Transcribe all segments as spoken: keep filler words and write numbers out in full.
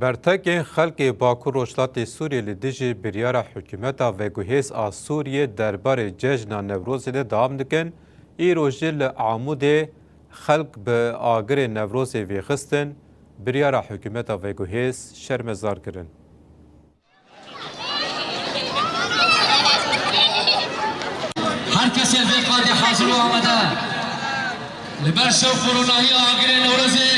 Bertekên xelkê Bakur Rojhilatê Sûriyê li dijî biryara hikûmeta veguhêz a Sûriyê derbarê cejna Newrozê de dewam dikin. Îro jî li Amûdê xelk bi agirê Newrozê vêxistin, biryara hikûmeta veguhêz şermezar kirin. Her kesê vê qadê hazir û amade. Li ber şewq û ronahî agirê Newrozê.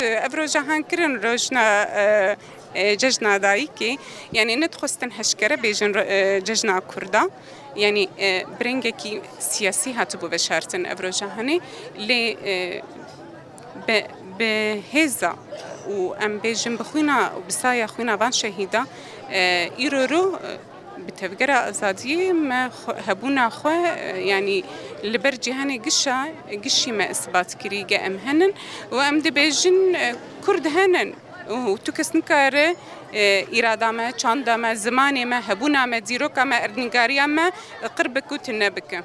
Ev roja han kirin rojna, e, e, cejna dayikê. Yanî nedixwestin heşkere bêjin ro-, e, cejna Kurda. Yanî, e, bi rengekî siyasî hatibû veşartin ev roja hanê. Lê, e, bi, bi hêza û em bêjin bi xwîna û bi saya xwîna van şehîda, e, îro ro, e, bi tevgera azadiyê me xwe, hebûna xwe, e, yanî li ber cîhanê gişa, gişî me isbat kirî ge em henin û em dibêjin, e, Kurd henin û tu kes nikare, e, îrada me, çanda me, zimanê me, hebûna me, dîroka me, erdnîgariya me, e, qir bike û tune bike.